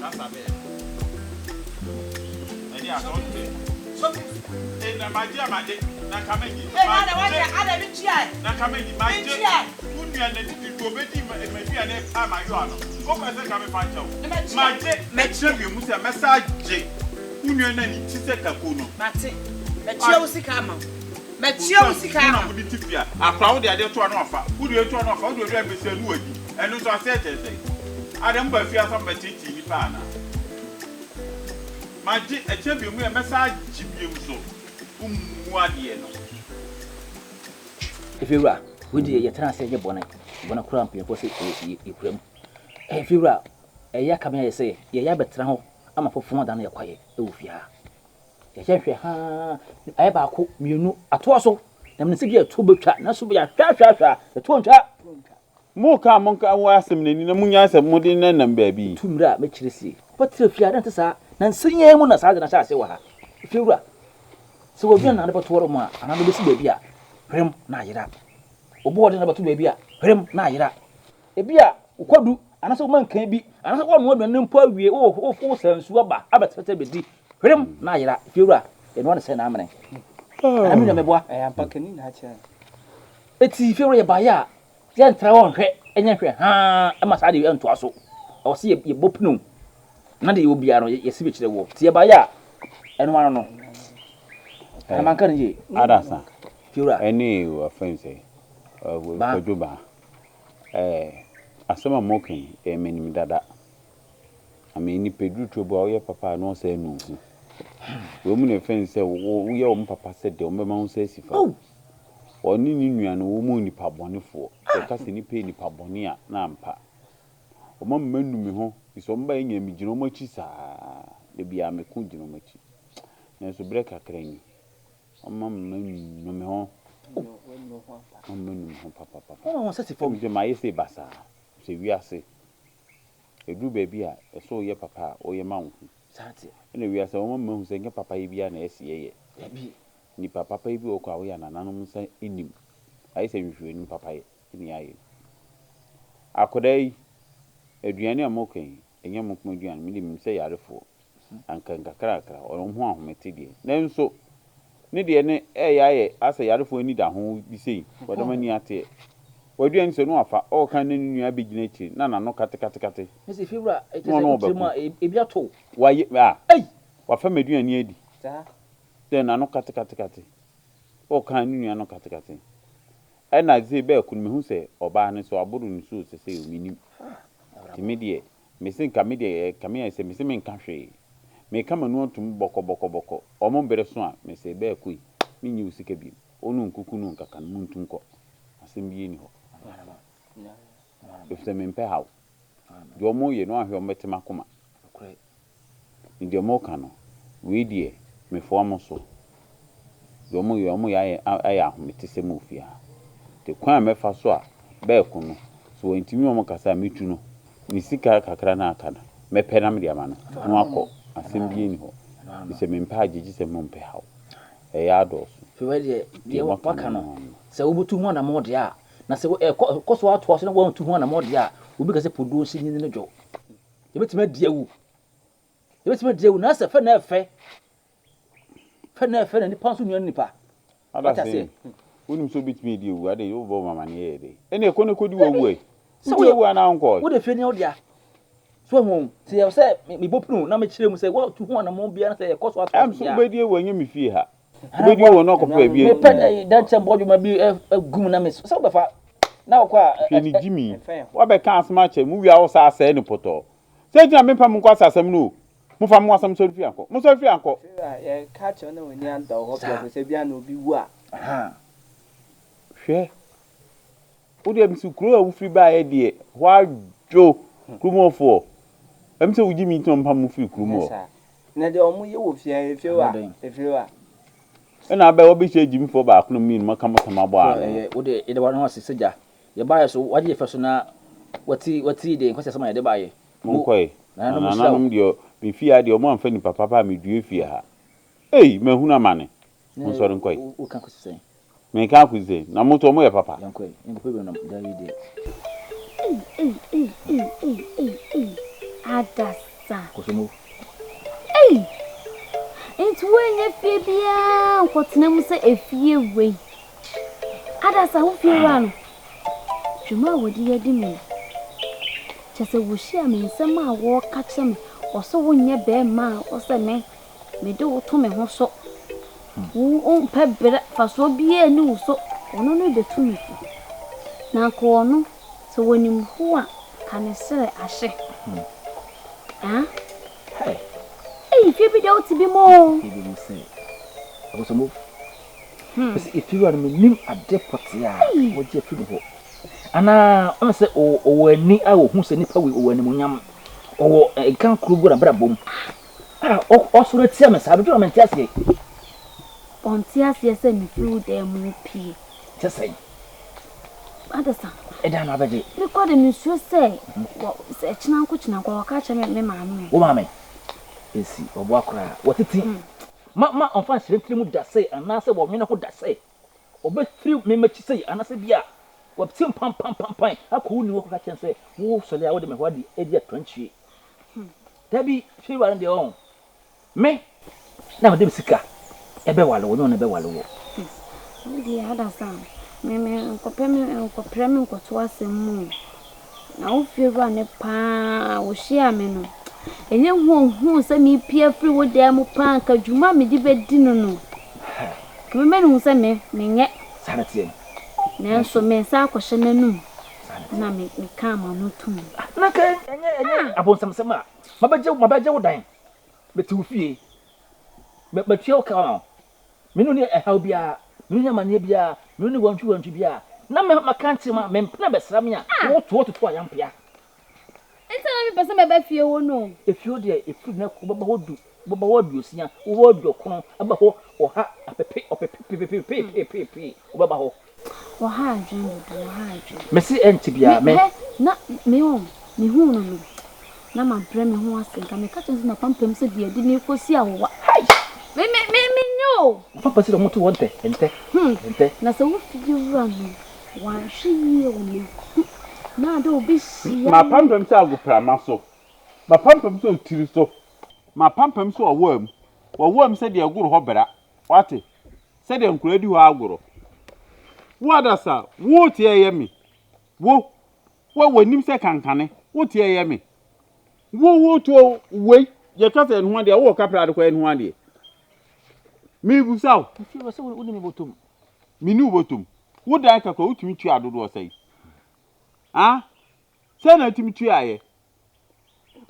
Kasa bɛɛ. Ɛne asɛ ɔnte. Ee na magye a magye na nka mɛgye. Ee na ada wagye ada mi tua ɛ. Na nka mɛgye magye. Wo nua na didi do obedi m'aduane paa mayoa no. Wopɛ sɛ nka mefa nkyɛ wo. Magye. Mɛkyerɛ bi mu sɛ mɛsa agye wo nua na ne ti sɛ kako no. Mate. Mɛtua wo sika ama wo. Mɛtua wo sika ama wo. Wo na mode te fie a, akora wode adeɛ to a na wafa, wode wei to a na wafa, wode aduane bɛsi a na wadi. Ɛno nso aseɛ kyerɛ sɛn? Adɛn moba fie ha sɛ mobɛteetee nnipa anaa? Magye, ɛkyɛ bio mu yɛ mɛsan agye bio nso. Wommu adeɛ no. Efiewura, wei deɛ yɛtena ase nyɛ bɔne, bɔne koraa mpanyinfoɔ se yɛkura mu. Efiewura, ɛyɛ aka me ayɛ sɛ yɛyɛ abɛtena hɔ ama foforo adane yɛ kwaeɛ wɔ fie ha. Yɛyɛ nhwɛ haa, ayɛ baako, mmienu, atoa so. Na menim sɛ bi a ɛtoɔ bɛtwa, nanso yɛahwɛ ahwɛ ahwɛ a, ɛtoɔ ntwa. Moka a monka mo asɛm no ani na munnyae sɛ mode nenam baabi. Tu mmerɛ a mɛkyerɛ sie. Wobɛtra fie a, na ɛnte saa. Nansa yi ara mu na saa ade no ahyɛ aseɛ wɔ ha. Efiewura, sɛ w'aduane na wode bɛto hɔ nom a, anaa wode bɛsi baabi a, hwerem na ayera. Wo bɔɔde na wode bɛto baabi a, hwerem na ayera. Ebia wo kwadu anaasɛ wo mankan bi anaasɛ woanoa aduane no mpo awie, wosa nsuo aba abɛtɛtɛ bɛdi, hwerem na ayera. Efiewura, yɛnoa no sɛn na amene? Anaa me nua meboa? Ɛyɛ ampa, kani na akyerɛ no. Eti fiewura yɛbaeɛ a, Yɛntra hɔ nhwɛ nyɛ hwɛ haa ma saa ade yi ntoa so. Ɛwɔ sɛ yɛbɔ pino na deɛ yɛwɔ biara no yɛsi bi kyerɛ woɔ. Nti yɛbaeɛ a, ɛno ano no. Anaa manka no yie? Adasa Fiewura. ɛne wɔfrɛ no sɛ Kwadwo Baa. Asɛm a moka yi ɛyɛ m'anim dada. I mean nipa duru turo bi a woyɛ papa a na ɔsɛ anu ho. Wei mu na ɛfrɛ no sɛ woyɛ wɔn papa sɛ deɛ wɔbɛma wo nsa asi fam. Ɔne ne nua no, wɔn nnipa bɔnefoɔ. Sɛ yɛka sɛ nnipa yɛ nnipa bɔne a, na ampa. Wɔn ama manu me ho, ɛfiri sɛ wɔn baeɛ nyinaa megyina wɔn akyi saa. Da biara meko gyina wɔn akyi. Nanso berɛ kakra ni, wɔn ama manu me ho. Wɔn manu me ho papapapa. Sɛ mayɛ sei basaa, sɛ wiase, ɛduru baabi a, ɛsɛ woyɛ papa a, woyɛ ma wo ho. Ɛna wiase, wɔn ama mahu sɛ nyɛ papayɛ biara na ɛsɛ yɛyɛ. Nnipa papayɛ bi wɔ hɔ koraa a woyɛ a nananom nsa nnim. Ayɛ sɛ nhwehwɛnim papayɛ na yɛayɛ. Akwadaa yi, aduane a moka yi, ɛnyɛ mo nko aduane. Me deɛ menim sɛ yarefoɔ, anka nkakrankakra, wɔn ho ahomete deɛ. Nanso, ne deɛ no ɛreyɛ ayɛ asɛ yarefoɔ ani da ho bi sei, wɔde wɔn ani ateɛ. W'aduane sɛ no wafa, ɔreka na ne nua abɛgyina akyire na n'ano katekatekate. Mese fiewura, ɛkyɛ Na sɛ ɔne wokyerɛ mu ɔbɛko. a, ebi ato wo. Wayɛ, ah, Ei! wafa m'aduane adi. Dɛ n'ano katekatsekatse. Ɔkaa no nua no katekatse. Nna dze bɛɛko no mehu sɛ ɔbaa no so abor no su sesei o minnyim. Ntsi me deɛ mese nka me deɛ ɛkame ayɛ sɛ mese menka hwee. Meka m'ano ato mu bɔkɔbɔkɔbɔkɔ. Ɔmo ber so a mese bɛɛko yi mennye wo sika bio. Wo no nkuku no nkaka no montu nkɔ. Asɛm biara nni hɔ. Efisɛ mempɛ haw. Deɛ ɔmo yɛ no anhwɛ ɔmo bɛte m'akoma. Ne deɛ moka no, wei deɛ, mefoa mo so. Deɛ wɔyɛ, wɔyɛ ayɛ ayɛ ahometesɛm wɔ fie ha. Nti kwan a mɛfa so a bɛɛko no, sɛ wɔantumi ne wɔn kasa a, mɛtu no. Ne sika kakra no a aka no, mɛpɛ na mede ama no, na wakɔ. Asɛm biara nni hɔ. Ɛfiri sɛ mempɛ agyegyesɛm na ɔmpɛ haw. Ɛyɛ adɔɔso. Afei wei deɛ, Deɛ deɛ moaka waka no no, no ano. sɛ wobɛtu ho anammɔn deɛ a, na sɛ ɛkɔ ɛkɔ so ara toa so na woantu ho anammɔn deɛ a, obi ka sɛ poduo nsi nyini no dwo. Yɛbɛtumi adi awu. Yɛbɛtumi adi awu na sɛ fɛ na ɛfɛ. Fɛ na ɛfɛ na nipa nso nua nipa. Wate aseɛ? Wonim sɛ wobɛtumi adi awu adɛn wobɔ wɔn amaneɛ yɛ dɛn? Ɛnna ɛkɔ na kɔdi w'awu ɛ. Sɛ Wodi awu anaa wonkɔe? Wode fie ne wodea. So ahu nti ɛwɔ sɛ mebɔ pinu na mekyerɛ mu sɛ woatu ho anammɔn biara sɛ ɛkɔ so ato Ɛm so wobɛdi awu ɛnyɛ me fie ha. Wobɛdi awu na ɔkɔpɛ baabi adi. Mepɛ dɛnkyɛm bɔ dwuma bi agu mu na me sɛ wobɛfa na wokɔ a. Hwɛ ne gyimi. Woabɛka asɛm akyerɛ me, wowie a wo saa asɛe no pɔtɔɔ. Sɛ nti na memfa mo nkɔ asasɛm no o. Momfa mo asɛm nsɔre fie ankɔ. Monsɔre fie ankɔ. Yɛka kyerɛ wo na w'ani ada wo hɔ prɛko sɛ bia na obi wu a. Hwɛ, wo deɛ mese kuro a wofiri baeɛ deɛ, hɔ adwo, kurom hɔfoɔ. Ɛm sɛ wogye me nti na wɔpam mo firi kurom hɔ. Na deɛ wɔn yɛ wɔ fie ha, efie hɔ a, efie hɔ a. Ɛna abɛ wɔbɛhyia gyimifoɔ baako na mmienu maka mo tam abɔ ano. Ɛyɛ wo deɛ yɛda w'ano ase sɛ gya yɛbaeɛ so wagye yɛ fɛ so na wati wati deɛ nkwasi asɛm a yɛde baeɛ. Monkɔe, na Nananom nhyira wo. nananom deɛ me fie ha deɛ wɔn amfa nipa papa a medua fie ha. Ei, mahunu amane. Ne Monsɔre nkɔe. woka kɔsi sɛn? Meka akosi sɛn? Na mo nso wɔyɛ papa. Yɛnkɔe, yɛnkɔpɛ bi nom da yi deɛ. Ei ei ei ei ei ei ei Adasa. Adasa. Kɔsɔmo. Ei! Nti woannya fie biara nkɔtena mu sɛ efie wei. Adasa wo fie wura no. Dwuma a wɔde adi me yi. Kyerɛ sɛ wɔhyia me nsɛm a wɔka kyerɛ me, wɔse wonyɛ bɛrima a wɔsɛ me mede wo to me ho so. Wo wompɛ berɛ, mfasoɔ biara nni wo so. Ɔno no rebɛtu me fo. Na anka ɔno, sɛ ɔnim ho a, ka ne serɛ ahye. Ah? Hey. Ei, fie bi deɛ wote bi mu o. Fie bi mu sɛ, Abosombo. Mese efie wura no menim ade pɔtee a wɔgye afiri ne hɔ. Anaa ɔne sɛ ɔwɔ ani a ɔhu sɛ nipa wei ɔwɔ animuonyam, ɔwɔ nkankoro bi wɔ n'abrabɔ mu. A ɔsɔre atia me saa, medwene a mente aseɛ. Ɔnte aseɛ sɛ mefiri wo dan mu repue. Kyɛ sɛn? Adasa. Ɛdan no abɛgye. Mekɔ de mesuro sɛ sɛ ɛkyena nko kyena nko wɔka kyerɛ me maame. Wo maame? Esi ɔboa koraa. Wɔtete. Ma ma ɔmfa nhyerɛn tiri mu da sɛ anaasɛ wɔnwene ho da sɛ ɔbɛfiri me m'akyi sei anaasɛ bi a watim pampampampan akɔ wo nua hɔ kɔka kyerɛ no sɛ wo sɔre a wode me hɔ adi adi atɔnkyie. Dabi, fie wura no deɛ ɔn, me na mede me sika ɛbɛwale wo, nyɛ wo na ɛbɛwale wo. Me deɛ adasa, me me nkɔpɛ me nkɔprɛ me nkɔto asɛm mu o. Na wo fie wura no paa ɔhyiaa me no, ɛnyɛ hu ɔhuu sɛ merepue afiri wo dan mu paa anka dwuma a mede bɛdi no no, nka mɛma no hu sɛ me menyɛ. Saa na ɛteɛ. Nanso me nsa akɔhyɛ n'anom na me mekaa m'ano toom. Na nka ɛnyɛ ɛnyɛ abonsamsɛm a mabɛgye mabɛgye wo dan, mete wo fie, matua wo ka ama wo. Me ne wo nni ɛhaw biara, me ne wo nni amanneɛ biara, me ne wo nni wantwiwantwi biara. Na me maka nkyerɛ ma me mpena bɛsra me a, wotoɔ toto ayampea. Nti na mepɛ sɛ mɛba fie hɔ no o. Efie hɔ deɛ, ɛfiri nnɛ kɔ wobɛba hɔ du, wobɛba hɔ aduosia, wobɛba hɔ aduɔkron, aba hɔ ɔha, apepe, ɔpepe, pepepepepepepe, wobɛba hɔ. Wɔha adwene dodo, wɔha adwene. Mese ɛnte biara, me. Hwɛ, na me o, mehuu no no, na mabrɛ me ho ase, nka meka kyerɛ no sɛ n'apampam sɛ deɛ ɛde me rekɔsi awowa. Hai! Me, me, me, menyɛ o. W'apampam sɛ deɛ wɔto hɔ ntɛ, ntɛ, ntɛ. Na sɛ wo fie wura no, wanhwɛ yie o, mehu, na ade a ɔbɛhyia me. M'apampam sɛ agoprama so, m'apampam sɛ otiri so. M'apampam sɛ ɔwɔ mu, ɔwɔ mu sɛ deɛ ɛgoro hɔ bra, wate? Sɛdeɛ nkwadaa di hɔ agorɔ. Wo adasa, wo te ɛyɛ me. Wo, wo a w'anim sɛ kankane, wo te ɛyɛ me. Wo, wo to wei, yɛka sɛ ɛno ho adeɛ, wowɔ kapra de kɔ ɛno ho adeɛ. Mebusa wo. Nti wɔ sɛ wo ne me bɔtɔm. Me ne wo bɔtɔm. Wo dan kakra wotumi tua dodoɔ sɛn? Ah, sɛn na wotumi tuaeɛ?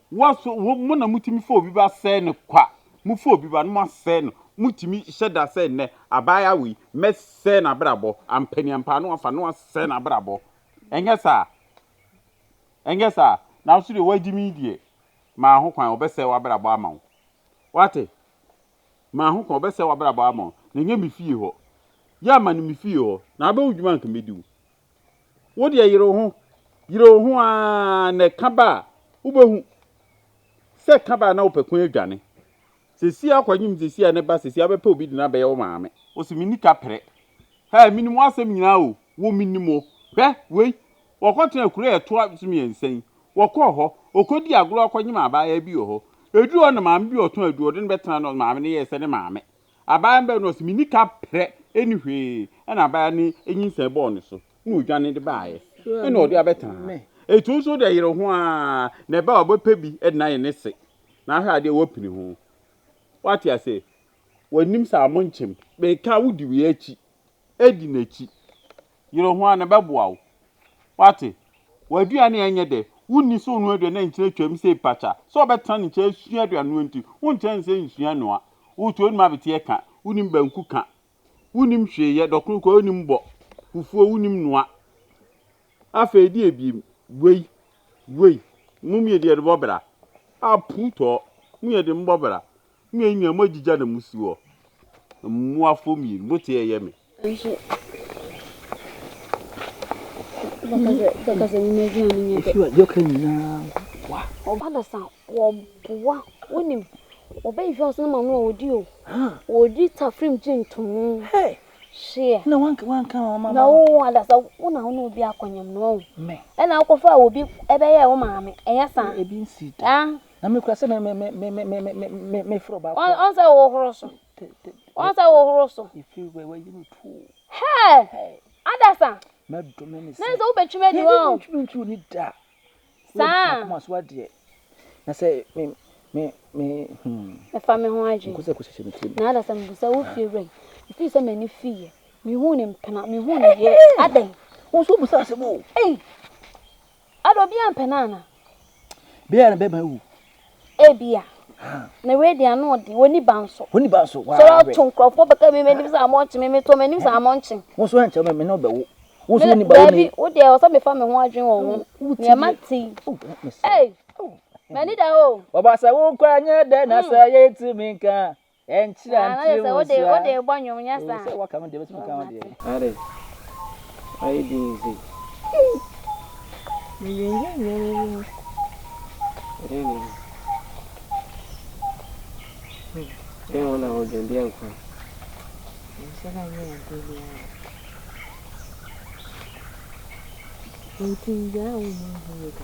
Wo so wo mo na motumi fa obi ba sɛe no kwa. Mofa obi ba no moasɛe no. Motumi hyɛ da sɛ nnɛ abaayewa wei mɛsɛe n'abrabɔ. Ampaniampa no afa no asɛe n'abrabɔ. Ɛnyɛ saa? Ɛnyɛ saa? Nanso deɛ woagye me yi deɛ, maa ho kwan ɔbɛsɛe w'abrabɔ ama wo. Wate? Maa ho kwan ɔbɛsɛe w'abrabɔ ama wo. Na ɛnyɛ me fie hɔ. Yɛ ama no me fie hɔ. Na abɛwo dwuma anka mɛdi wo. Wo deɛ yere wo ho, yere wo ho ara na ɛka ba a, wobɛhu sɛ ɛka ba a na wopɛ kwan adwane. Seesei akɔnyem seesei a ne ba seesei abɛpɛ obi de no abɛyɛ wo maame. Wo se menni kaprɛ. Hɛ, menim w'asɛm nyinaa o, wo menim wo. Hwɛ, wei, wɔkɔtenaa kuro a ɛtoa so mmiɛnsa yi, wɔkɔɔ hɔ, ɔkɔdii agorɔ akɔnyem abaayewa bi wɔ hɔ. Ɛduruu hɔ na maame bi a ɔtɔn aduro, ɔde no bɛtenaa no, maame no yɛɛ sɛ ne maame. Abaayewa no bae no ɔse menni kaprɛ ɛnni hwee ɛna abaayewa no nyinsɛn bɔɔ ne so na ɔdwane de baeɛ ɛna ɔde abɛtena ha ɛti wo nso wode yere ho aa na ɛba a ɔbɛpɛ bi de no ayɛ ne se na ahwɛ adeɛ wapini ho wate ase w'anim sɛ amonkyem meka wodi wei akyi Di n'akyi. Yere ho ara na ɛbɛboa wo. Woate? W'aduane a ɛnyɛ dɛ, wonni sɛ ɔnoa aduane a nkyene atwam sei pakya. Sɛ ɔbɛtena ne nkyɛn asua aduannoa nti, wonkyerɛ no sɛ nsua noa. Woto wonim abeteɛ ka, wonim banku ka, wonim hwee yɛ, dɔkono koraa wonim bɔ, fufuo wonim noa. Afei deɛ biem, wei, wei, mom yɛ deɛ de bɔ bra. Apu tɔɔ, mo yɛ de mbɔ bra. Mo yɛ nyinaa mo agyigya na mo si hɔ. Mmoafoɔ mmienu, mo te ɛyɛ me. Nso, bɛka sɛ mema aduane nyɛ dɛ. Efi wa deɛ ɔka nyinaa wa. Ɔba da sa wɔboa wonim wɔbɛyi fi ɔsɛ no ma no a ɔdi o wɔdi tafrim gye ntomu hyeɛ na wanka wanka ma na wo adasa wo na wo ne obi akɔnyam no ɔho ɛna wokɔfa obi ɛbɛyɛ wo maame ɛnyɛ saa ebi nsi da. Na me kura sɛ me me me me me me me me frɛ ɔbaa kora. Ɔn sɛ wohoro so. Ɔn sɛ wohoro so. Efiri wɛ wɛ yi mi tu. Hɛɛ! Adasa. Mɛdome ne sɛ. Ne sɛ wobɛtwi m'adi wɔn. Mentwi mentwi ni da. Saa. Makoma so adeɛ. Na sɛ me me me hmm. Mɛfa me ho adwene. Nko sɛ kɔhyehyɛ me tirim. Na adasa mebusa wo fie wura yi. Mefiri sɛ m'ani fiiɛ. Mehuu ne mpena, mehuu ne yere. Adɛn? Wo nso wobusa asɛm o. Ei! Ada obi ampɛ no ana? Bia na bɛma awu. Ebia. Na wei deɛ ano ɔden, wɔni ba nso. Wɔni ba nso, waa Sɔrɔ ato nkurɔfoɔ bɛka mi m'anim sɛ amɔnkye me, meto m'anim sɛ amɔnkye. Wo nso ɛnkyɛ me ne wo bɛwo. Wo nso woni ba wo ni. Daabi, wo deɛ ɔsɛ mefa me ho adwene wɔ ho. Nea mate yi. Ei, m'ani da hɔ o. Ɔba sɛ wo nkwa nyɛ dɛ na sɛ yɛntumi nka. Ɛnkyerɛ Ah, na nkyerɛ sɛ mu wode nso a. wode bɔ nnwom nyɛ Oo, saa. sɛ waka me deɛ mɛtumi ka wo deɛ. Adɛn? Wayɛ dinn sei? Medwendwen nneɛma bi ho. Ɛdɛn na ɛni? Dɛn ho na wodwen? Deɛn nko a? Menhyɛ da nyɛ adeɛ biara. Nti ngyaa wo ho nhu me da.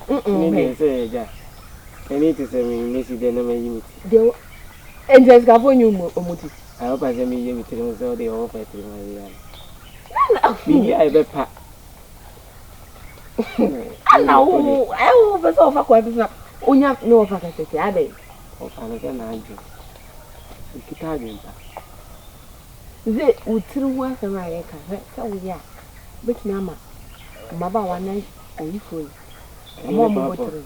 Mm-mm. Ne deɛ sɛ agya, ɛne te sɛ me mesi dɛn na mayi me ti. Deɛ wo, nti asikafoɔ nyi wɔn ti? Ah, wopa sɛ meyɛ me tiri ho sɛ wode ɔwɔ fa tiri ho ayɛ ano. Biribi a ɛbɛpa. Ana wo, ɛwo pɛ sɛ ɔfa kwan bi so na onya ne wɔfa kɛsɛ ti adɛn? Ɔfa no sɛ n'adwene. Ɔkita adwene pa. Dze wo tsir ho asɛm a yɛka, hwɛ sɛ woyɛ a, obetumi ama mbabaawa no ayifo yi, wɔn a wɔbɔ tsir no,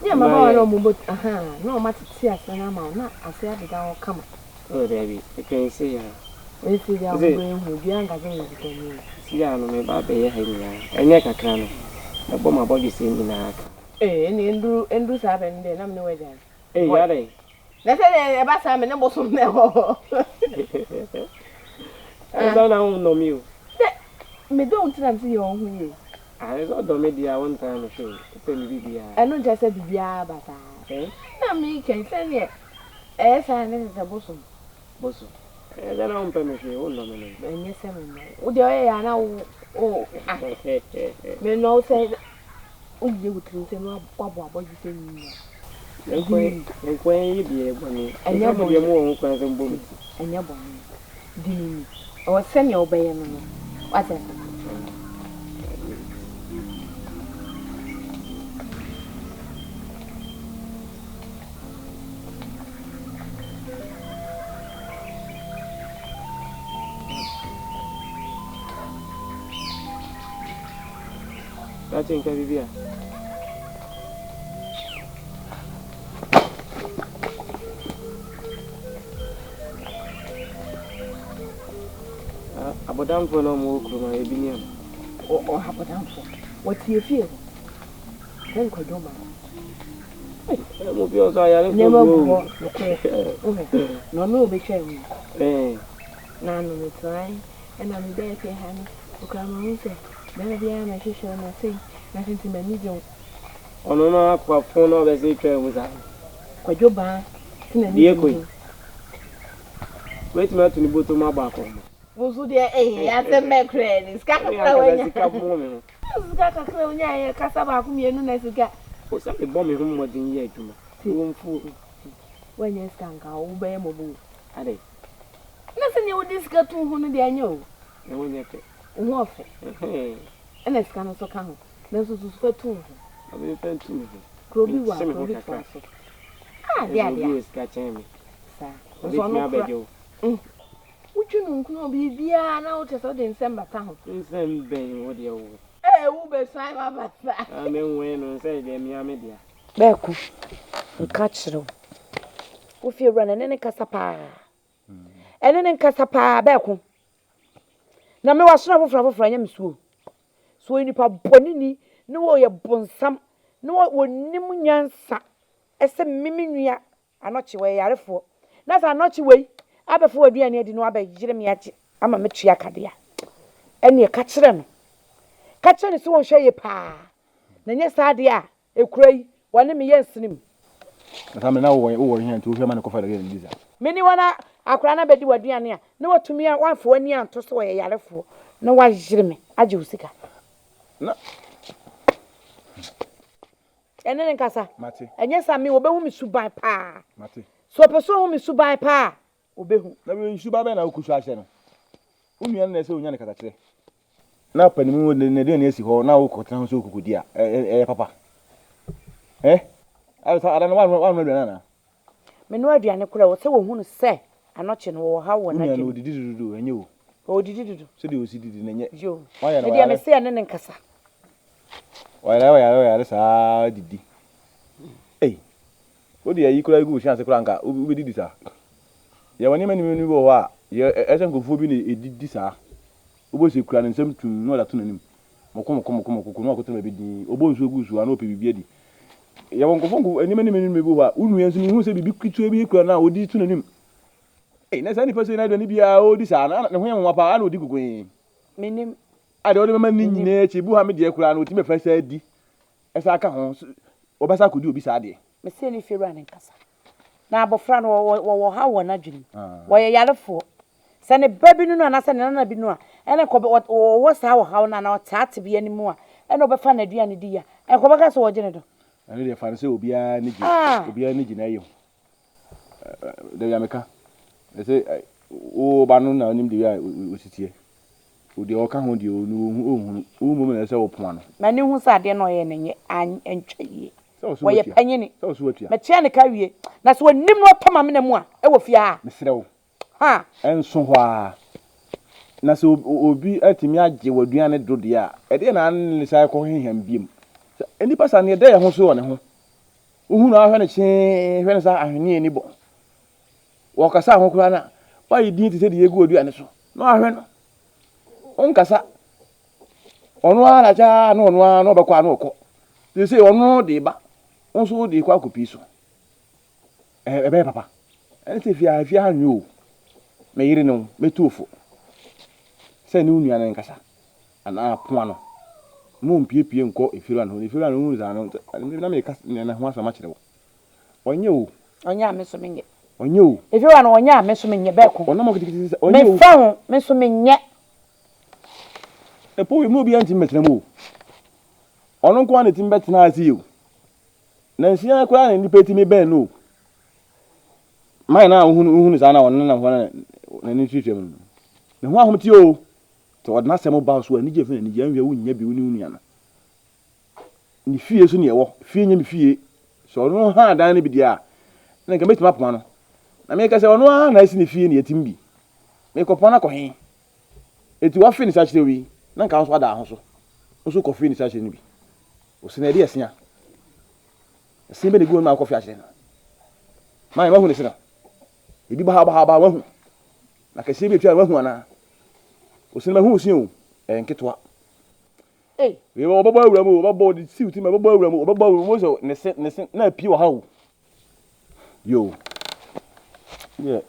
nyɛ mbabaawa no a wɔbɔ ahaa, na wɔatete ase no ama wo, na ase adeda hɔ kama. Oh, dabi, mepɛ nse ya. Nse deɛ a wobɛhu, obiara nka sɛ ɔyɛ sikani o. Nse ya no, meba abɛyɛ ha nyinaa, ɛnyɛ kakra no, mɛbɔ m'abɔdwesɛ nyinaa aka. Ee, ɛnneɛ nduru, nduru saa bɛ no deɛ, na me ne wo agyae. Ei, adɛn? Na sɛ deɛ ɛba saa me ne bosom na ɛwɔ hɔ. Ɛsɛ na wonnɔ me o. Sɛ medɔ wo nti na mese yɛ wo ho yie. Ah, ɛsɛ ɔdɔ me deɛ a wontaa me hwee, wopɛ me biribiara. Ɛno nkyerɛ sɛ biribiara ba saa. Na meka yi sɛdeɛ ɛyɛ saa ne sɛ bosom. Bosom. Ɛsɛ na wompɛ me hwee, wonnɔ me no. Ɛnyɛ sɛ mennɔ wo. Wo deɛ ɔyɛ yɛ a na wo o ah mennɔ wo sɛ Woyɛ wo tirim sɛ na woabɔ abɔdwesɛ nyinaa. Nkoa yi deɛ bɔne. Ɛnyɛ bɔne. Deɛ mowɔ ho kwan sɛ mobɔ me ti. Ɛnyɛ bɔne. Di no ni. Ɛwɔ sɛnea wobɛyɛ no no. Wate ase? Daakye nka biribi a. Abɔdamfoɔ na wɔwɔ kurom a ebi ni ama. Ɔ abɔdamfoɔ wɔte efie hɔ. Sɛ nkwadwo ma. Mo bi ɔsɔ ayarefoɔ Nneɛma gu hɔ nokorɛ. Wohwɛ na ɔno obɛtwa mu. Na ano metrae ɛna mebɛɛ fie ha no. Okura mahu sɛ bɛrima biara mɛhwehwɛ wo na sei na sei nti m'ani gye wo. Ɔno no akoa fon na ɔbɛsɛ twa mu saa. Kwadwo baa sɛ n'ani gye wo ho. Wetumi ato ne bɔtɔ mu abɔ akɔnma. Wo nso deɛ ee asɛm bɛ koraa ni sika kakra wanya. Sika bɔ me ho. Sika kakra wonya yɛ kasa baako mmienu na sika. O sɛ mebɔ me ho mmɔden yɛ adwuma. Wo mfuo. Wanya sika nka wo bɛyɛ mmɔbɔ o. Adɛn. Na sɛnea wode sika to wo ho no deɛ ɛnyɛ o. Ne ho nyɛ fɛ. Wo ho ɔfɛ. Ɛna sika no nso ka ho. Nanso susu fa tu wo ho. Na me fa ntu me ho. Kuro bi wɔ a kuro bi toa so. Ah deɛ adeɛ. Obi wɔ sika kyɛn me. Saa. Nso ɔno kura. Obetumi abɛgye wo. Wotwi no nkono biribiara na wokyɛ sɛ wode nsɛm bata ho. Nsɛm bɛn wo deɛ wo. Ee wo bɛsuan m'aba saa. Ah me nwɛn no nsɛ deɛ mea me dea. Bɛɛko, nka kyerɛ wo. Wo fie wura no ɛne ne kasa paa. Ɛne ne nkasa paa bɛɛko. Na me wasono afoforɔ afoforɔ anyɛ me suo. So ɔyɛ nipa bɔneni ne ɔyɛ bonsam ne ɔnim nyansa ɛsɛ me me nua anɔkye ɔyɛ yarefoɔ. Na sɛ anɔkye wei abɛfa w'aduane adi na wabɛyere me agye ama matua ka deɛ a, ɛneɛ ka kyerɛ no. Ka kyerɛ no sɛ ɔnhwɛ yie paa. Na nyɛ saa deɛ a, Ekura yi, wɔne me yɛ nsene mu. Na saa mmerɛ na wowɔ wowɔ he a nti wohwɛ ma no kɔfa dadeɛ na di saa. Me ne wɔn a akwadaa no abɛdi w'aduane a, na watumi a wamfa w'ani anto sɛ ɔyɛ yarefoɔ na wayere me agye wo sika. Na. Ɛne no nkasa. Mate. Ɛnyɛ saa me wɔbɛhu me suban paa. Mate. Sɛ ɔpɛ sɛ ɔhu me suban paa a, ɔbɛhu. Na wei suban bɛn na wokɔ so ahyɛ no? Wo nua no na ɛsɛ sɛ ɔnya no kasakyerɛ. Na panin mu de n'aduane asi hɔ na wokɔtena ho sɛ wokɔkɔdi a, ɛyɛ papa? Ɛ? Ada no woanoa aduane anaa? Menoa aduane koraa ɛwɔ sɛ wɔhunu sɛ anɔkye no wɔwɔ haw wɔ Wo nua no n'adwene mu. ɔdidi dodo o, ɛnyɛ o. Ɔdidi dodo. Sɛdeɛ ɔsi didi no ɛnyɛ. Yoo. Woayɛ no Me deɛ wayare. mese ɛne no nkasa. Wayare wayare wayare saa didi. Ei, wode ayi koraa gu wo se ase koraa anka wobɛdidi saa. Yɛwɔ nneɛma nneɛma bi wɔ hɔ a, yɛ ɛsɛ nkurɔfoɔ bi na ɛdidi saa. Wobɛhu sɛ kura ne nsam tumm na ɔde ato n'anim. Moko moko moko moko na wakɔtena baabi dinn. Ɔbɔ nsuo gu so a na ɔpɛ biribi adi. Yɛwɔ nkurɔfoɔ nkurɔfoɔ nneɛma nneɛma nneɛma bi wɔ hɔ a, wo nua nso mehu sɛ biribi ketewa bi kura no a ɔde to n'anim. Ei, na saa nipa sei na aduane biara ɔredi saa no, ne ho yɛ nwanwa paa, na ɔdi kokoe. Menim. A deɛ ɔde bɛma ne nyinaa akyi, ebi wɔ hɔ a me deɛ koraa no ɔtumi bɛfa saa di, ɛsan ka ho, ɔbɛsan akɔdi obi saa deɛ. Mese ne fiewura no nkasa. Na abɔfra no, wɔwɔ ɔhaw wɔ n'adwene mu. Wɔyɛ yarefoɔ. Sɛ ne ba bi no no anaasɛ ne nana bi no a, ɛna nka ɔwɔ saa ɔhaw no anaa ɔtaa tebea no mu a, ɛna ɔbɛfa n'aduane di a, nka ɔbɛka sɛ wɔgye ne dɔ. Ɛno deɛ fa no sɛ obiara ani gye, obiara ani gye n'ayi ho. Dabi a meka, ɛsɛ wo ba no na onim deɛ a ɔsi teɛ. Deɛ ɔka ho deɛ ɔno ɔnhunu. Wo mmom na ɛsɛ sɛ wopoa no. M'ani hu sɛ adeɛ no a ɔyɛ no nyɛ, ɛntwa yie. Sɛ ɔso Wɔyɛ watua. panyini. Sɛ ɔso watua. Matua ne ka awie. Na sɛ ɔnim na ɔtɔ m'amena mu a, ɛwɔ fie ha a. Mesrɛ wo, Ha! Ɛnso hɔ ara. Na sɛ obi atumi agye w'aduane do deɛ a, ɛdeɛn na ne san kɔ hwehwɛm biom? Sɛ nnipa saa no, yɛda yɛn ho so wɔ ne ho. Wohu no ara hwɛ no kyee, hwɛ no sɛ ahweneɛ ani bɔ. Wɔkasa ho koraa no a, woayɛ din te sɛ deɛ yɛgu w'aduane so. Na wahwɛ no. Wonkasa. Ɔno ara na kyaa na ɔno ara na ɔbɛkɔ a na ɔkɔ. Seesei ɔno de ba, wo nso wode kɔ akɔpii so. Ɛbɛyɛ papa. Ɛne sɛ fie ha, fie ha nwe o. Me yere ne wo, mɛtu wo fo sɛ ne wo nua no nkasa anaa poa no. Mma ɔmpiepie nkɔ efie wura no hɔ. Na efie wura no hunu saa no, na meka ne ho asɛm akyerɛ wo. Ɔnyɛ o. Ɔnyɛ a me nso menyɛ. Ɔnyɛ o. Efie wura no ɔnyɛ a me nso menyɛ bɛko. Ɔnam ɔketekete sɛ ɔnyɛ o. Mefa ho, me nso menyɛ. Ɛpo wei mu obiara ntumi mmɛtena mu o. Ɔno nko ara na ɛtumi bɛtena ase yi o. Nansia koraa na nnipa tumi bɛn no o. Man no a wohunu wohunu saa na ɔno nenam hɔ na n'ani tuatua mu no. Ne ho ahomte o. Sɛ ɔde n'asɛm ba wo so a, anigye fi n'anigye, ɛnhwɛ wonnya bi wo ne wo nua no. Ne fie so ne ɛwɔ, fie nyɛ me fie. Sɛ ɔno ha dan no bi deɛ a, na nka mɛtumi apoma no. Na meka sɛ ɔno ara na asi ne fie ne yɛtim bi. Mekɔpoma no akɔ he? Enti wafe ne sakyerɛ wi, na nka wo nso ada ho so. Wo nso kɔfe ne sakyerɛ no bi. Ose na ɛde ɛsea. Ɛsea bɛ na egu hɔ no ma akɔfe akyerɛ no. Maa wahu ne se no. Ebi baha baha baha wahu. Na kɛseɛ bi atwa no wahu anaa? Ose na mahu wo se o, ɛyɛ nketewa. Ei. Wei wɔbɛbɔ awura mu o, wɔbɛbɔ wɔde siw ti ma wɔbɛbɔ awura mu, wɔbɛbɔ awura mu, wɔn sɛ ne se ne se na apue wɔ ha o. Yo, deɛ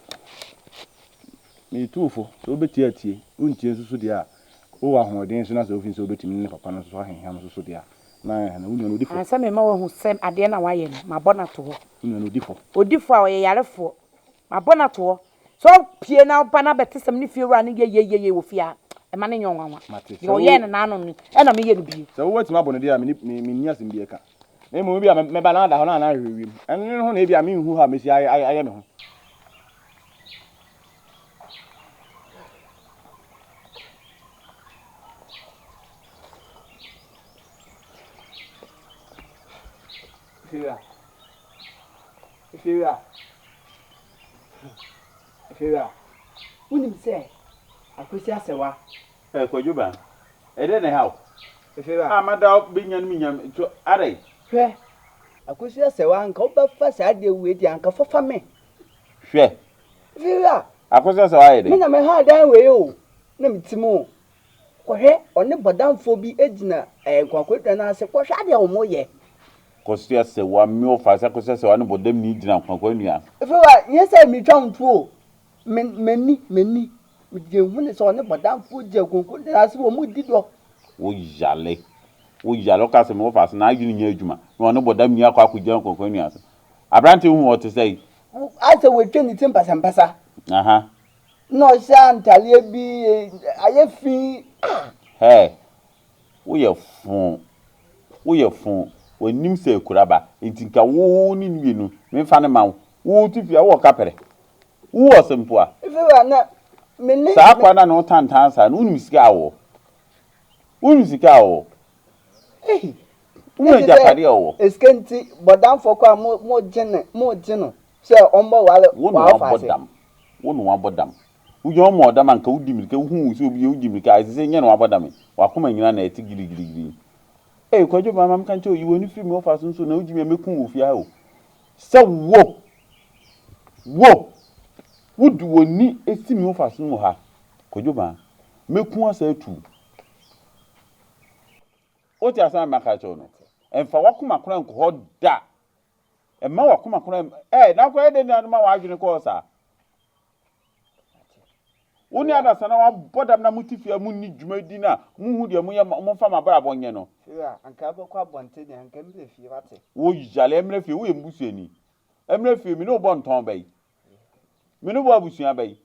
metu wo fo sɛ wobɛtie a tie, wontie nso so deɛ a, wowɔ ahoɔden nso na sɛ wofii sɛ wobɛtumi ne ne papa no nso so ahenham nso so deɛ a, na ɛhɛn, wo nua no ɔdi fɔ. Ansa mema wahu sɛ adeɛ no a wayɛ no, mabɔ no ato hɔ. Wo nua no ɔdi fɔ. Ɔdi fɔ a, ɔyɛ yarefoɔ. Mabɔ no ato hɔ. Sɛ ɔpue na ɔba na bɛte sɛ me ne fiewura no yɛ yeyeye wɔ fie a, ɛma no nyɛ ɔnwanwa. Mate. Deɛ ɔyɛɛ no n'ano no, ɛna meyɛ no bio. Sɛ woatumi abɔ no deɛ a, menni asɛm bi ɛka. Na mmom ebia mɛba na ada hɔ na na ahwehwɛ wiem. Ɛno ne ho na ebia menhu hɔ a mesi ayɛ me ho. Efiewura. Efiewura. Efiewura. Wonim sɛ Akwasi Asɛwa Eh, Kwadwo ba, ɛdɛn na ɛha wo? Efiewura. A mada wo bɛnya no menya me to adɛn? Hwɛ, Akosua sɛ wa anka wobɛfa saa adeɛ wei deɛ anka fafa me. Hwɛ. Efiewura. Akosua sɛ wayɛ dɛn? Me na meha dan wei o, na me ti mu o. Kɔhwɛ, ɔne bɔdamfoɔ bi gyina eh, nkwankwadua no ase, kɔhwɛ adeɛ a wɔn yɛ. Kosua sɛ wa me ɔfa sɛ akosua sɛ wa ne bɔdamni gyina nkwankwadua ase. Efiewura, nyɛ sɛ metwa wo ntuo o, Me m'ani m'ani mede hu ne sɛ ɔne bɔdamfoɔ gyina konko no ase wɔn di dɔ. Wo yale wo yale woka sɛ me wɔfa ase n'adwene nyɛ adwuma na ɔne bɔdam ni akɔ akɔgyina konko nua ase aberante hu ɔte sɛ yi. Asɛ wɔatwa ne ti mpasampasa. Aha. Na ɔhyɛ ntadeɛ bi ayɛ fi ah. Hey woyɛ foo woyɛ foo. Ɔnnim sɛ akura ba. Enti nka wo ne no mmienu, memfa no mma wo. Wo te fie a, wowɔ kaprɛ. Wowɔ sempoa. Fiewura, na me ne. Saa akoa no a ne ho tantan saa no, wonim sika a ɔwɔ? Wonim sika a ɔwɔ? Ei! Wonim agyapadeɛ a ɔwɔ? Sika nti, bɔdamfoɔ koraa mo, mogye no, mogye no sɛ ɔmmɔware Wo na w'afa wabɔ ase. dam. Wo na wabɔ dam. Wogyina hɔ ma ɔdam a nka wodi mirika, wohu wo sɛ obi yɛ wodi mirika a, ɛsɛ sɛ nyɛ na wabɔ dam yi. W'akoma nyinaa na ɛte girigirigiri. Ei, Kwadwo ma ma menka nkyerɛ wo, yi w'ani firi me wɔfa so nso na wogye me a mɛku wo wɔ fie ha o. Sɛ wo, wo, wode w'ani si me wɔfa so wɔ ha, Kwadwo ma, mɛku asa atu wo. Wote asɛm a maka akyerɛ wo no? Mfa w'akoma koraa nkɔ hɔ da. Mma w'akoma koraa, eh, na akɔyɛ dɛn na ma w'adwene kɔɔ saa? Wo ne adasa na wabɔ dam na mote fie a monni dwumadi no a monhu deɛ moyɛ momfa mo abrabɔ nyɛ no. Fie anka wobɛkɔ abɔnten deɛ anka mmerɛ fie wate. Wo yale mmerɛ fie woyɛ mbusuani mmerɛ fie me ne wo bɔ ntɔn bɛyi me ne wo bɔ abusua bɛyi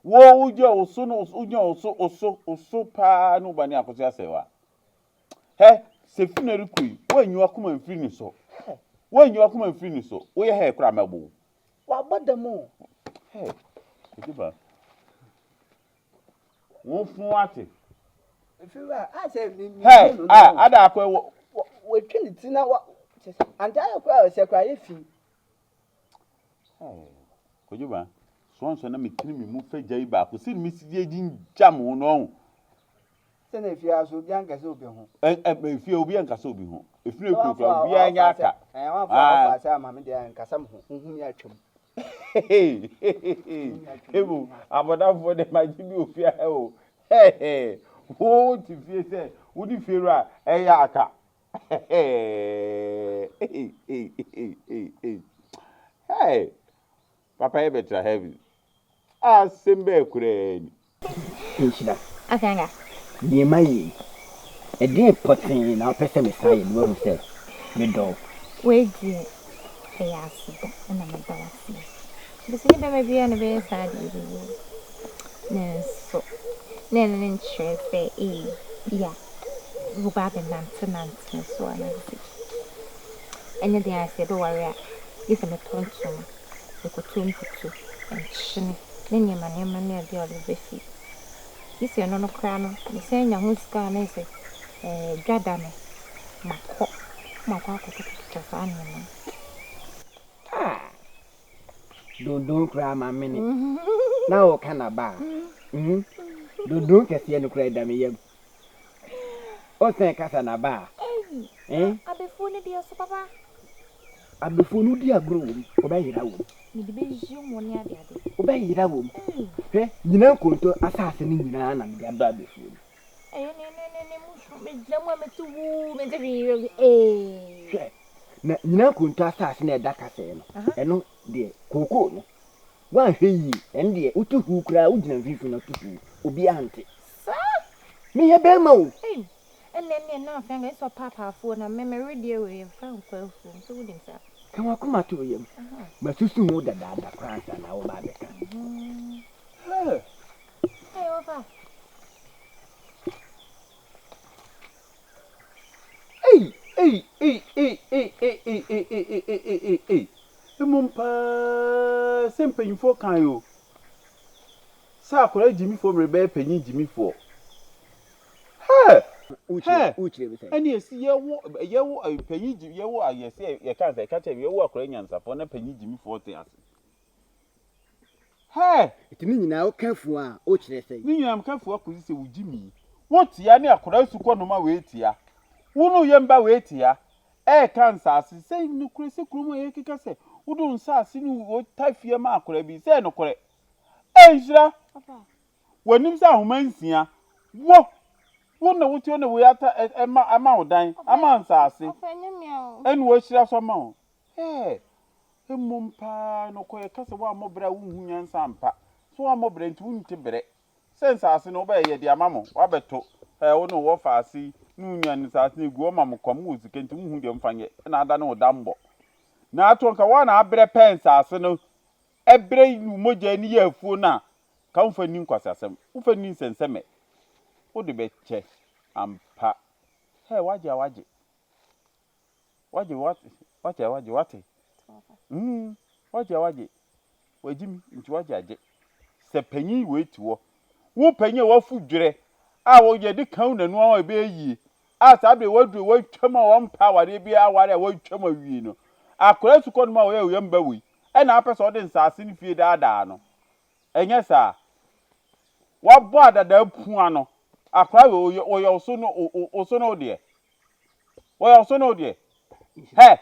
wo wogya wo so no wonya wo so wo so wo so paa ne wo ba ne akɔso asɛe wa hɛ sɛ fi na rekɔ yi woanyi wakoma mfiri ne so woanyi wakoma mfiri ne so woyɛ hɛ koraa mɛbo wo Wabɔ dam o. Hey, Odiba. Wo fun ate. Efiwa, a sɛ mi mi. Hey, a ada akɔ wɔ. Wɔtwe ne ti na wa antaare koraa ɔhyɛ koraa yɛ fi. Hey, Kojoba, sɔnsɔn na metene me mu fɛ gya yi baako sɛ mesi gye gyingyam wo no ɔho. Sɛ na efie aso obi ankasa obi ho. Ɛ ɛ efie obi ankasa obi ho. Efie kurakura obi anya aka. Ɛɛ wɔn afɔ afɔ ase ama mi deɛ nkasa mi ho huhu mi atwam. Ebu abɔdafoɔ de ma gye bi ofie ha o. Wo te fie sɛ wo de fie wura ɛyɛ aka. Hey. Papa yɛ bɛtra heaven. Asɛm bɛɛ koraa ni. Nhyira. Deɛ mayɛ yi, ɛdeɛn pɔtee na wopɛ sɛ mesan yɛ na woahu sɛ medɔ wo? Wei deɛ, ɛyɛ aseda na meda wo ase. Ɛfiri sɛ nyɛ bɛrima biara na ɔbɛyɛ saa adeɛ wei o. Nanso, na ɛno no nkyerɛ sɛ ebia woba abɛnantenante me so anaasɛ sɛ ɛnyɛ den ara sɛ yɛbɛware a, gye sɛ metɔ ntoma, mekɔtɔ mputu, nkyene ne nneɛma nneɛma ne adeɛ a ɔde bɛba fie. Gye sɛ ɛno no koraa no, mesan nya ho sika a na ayɛ sɛ ɛɛ dwa da no, makɔ makɔ akɔtotɔtotɔ saa nneɛma no. Ah! Dondon koraa mamene na woka n'aba a, mm, dondon kɛseɛ no koraa ɛda me yam. Ɔsɛn kasa na ba a. Ei, Eh? abefuo no deɛ so papa. Abefuo no wodi agorɔ wɔ mu, wobɛyera wɔ mu. Mede bɛyi mo ne adeade. Wobɛyera wɔ mu. Hwɛ, nyina nkonto asase no nyinaa na mede adɔ abefuo no. Ɛyɛ ne ne ne ne mu so megyina mu a mete wuu mente hwee ee. Hwɛ, na nyina nkonto asase no a ɛda kasɛɛ no, ɛno deɛ kookoo no, woanhwɛ yie, ɛno deɛ wote huu koraa, wogyina mfimfini na wote huu, obiara nte. Saa! Meyɛ bɛrima o. Ei, ɛnna ɛnneɛ na afei anka ɛsɛ ɔpaapaa afuo na me me wedeɛ wei mfa nkɔ afuom, sɛ wonim saa? Ka w'akoma to wo yam. Masusu ho dadaada koraa ansa na woreba abɛka. Hey! Hey, wɔfa. Ei! Ei! Ei! Ei! Ei! Ei! Ei! Ei! Ei! Ei! Ei! Ei! Ei! Ei! Mmom paa sɛ mpanyimfoɔ kae o. Sɛ akwadaa gyimifoɔ merebɛyɛ panyin gyimifoɔ. Hɛ! Hɛ! Ɛne ɛsi yɛwo yɛwo panyin gyi yɛwo yɛsɛ yɛka sɛ yɛka kyerɛ yɛwo akwadaa nyansafoɔ na panyin gyimifoɔ te ase. Hɛ! Nti ne nyinaa woka fua a wokyerɛ sɛn? Ne nyinaa meka fua kɔsi sɛ wo gyimi. Wo tia ne akwadaa sukɔ noma wei tia. Wo ne wo yam ba wei tia. Ɛreka nsaase sɛ nokorɛ sɛ kurom a yɛkeka sɛ wode wo nsaase ne wo ta fie ma akwadaa bi sɛ nokorɛ. Nhyira! W'anim sɛ ahoma nsia. Wo! Wo na wote hɔ na wei ata ɛma ama wo dan, ama nsaase, ɛna wahyira so ama wo. Ɛɛ, mmom paa nokɔ yɛka sɛ woammɔ brɛ a wonhu nyansa ampa. So woammɔ brɛ nti wonte brɛ. Sɛ nsaase no wobɛyɛ yɛde ama mo, woabɛto. Ɛɛ, wo ne wo wɔfaase yi ne wo nua no nsaase no egu hɔ ma mo kwa, mowɔ sika nti wonhu deɛ momfa nyɛ, ɛna adane wo dammɔ. Na ato nka wo a na abrɛ pɛɛ nsaase no Ɛberɛ yi wo mogya ani yɛ afuo no a, ka womfa nni nkwaseasɛm, womfa nni nsɛnsɛmɛ, wode bɛkyɛ ampa. Hɛ, wagye a wagye. Wagye wate wagye a wagye wate. Mm wagye a wagye. Wagye mi nti wagye agye. Sɛ panyin wei te hɔ. Wo panyin a wafu dwerɛ a wɔyɛ de kan wo nanu a ɛbɛyɛ yie a saa bere waduru watwam a wɔmpɛ awareɛ biara aware a watwam awie no. Akwadaa sukɔ no mu a wɔyɛ oyam ba wei ɛna apɛ sɛ ɔde nsaase ne fie daadaa no. Ɛnyɛ saa. Wabɔ adadaa pua no. Akwadaa wei ɔyɛ wo so no wo so no wo deɛ. Wɔyɛ ɔso ne wo deɛ. Hɛ!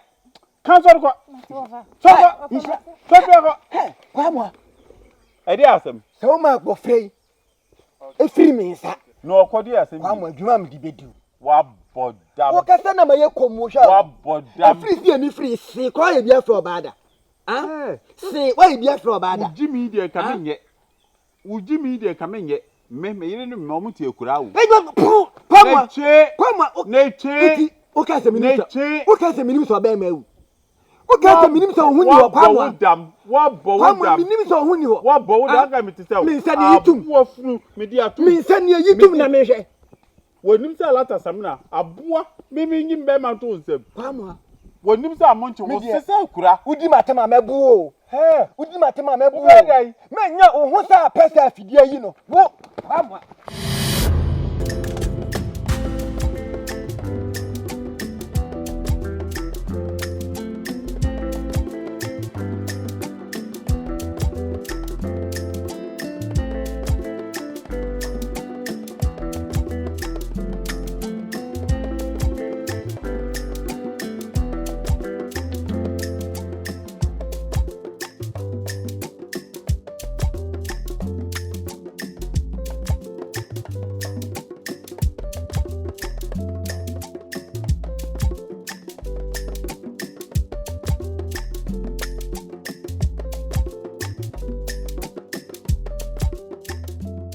Ka sɔre kɔ. Sɔre kɔ. Sɔre kɔ. Hɛ! Kwamoa. Ɛde asɛm. Sɛ wo ma abɔfra yi efiri mi nsa. Na ɔkɔ de asɛm. Kwamoa adwuma mi de bedi o. Wabɔ dam. Wɔkasa na ma yɛ kɔm wo hwɛ. Wabɔ dam. Efiri fie mi firi se kɔ ayɛ bi afrɛ ɔbaa da. Ah! Se wayɛ bi afrɛ ɔbaa da. Wogye mi deɛ nka menyɛ. Wo gyimi deɛ nka menyɛ. Me me yere ne me ɔmo te akuraa o. Ejɔ puu kwamua N'ekye kwamua o n'ekye eti o ka sɛ menim sɛ n'ekye. o ka sɛ menim sɛ ɔbɛrima awu o ka sɛ menim sɛ ɔho ni hɔ Wabɔ wo kwamua dam wabɔ wo kwamua dam menim sɛ ɔho ni hɔ wabɔ wo dam ah aka me te sɛ wo me nsa deɛ yi tum aboa funu mede atom me nsa deɛ yi tum mede na mehwɛ Wɔnim sɛ alata samina aboa me me nyi mbɛɛma nto wo nsam. Kwamua. Wɔnim sɛ amonkye Me wo deɛ se sɛ akura. wodi m'atam a mɛbo wo o. Hɛɛ. Wodi m'atam a mɛbo wo Wobɛyɛ o. dɛn? Mɛnya wo ho sɛ apɛ sɛ afidie ayi no. Wo. Kwamua.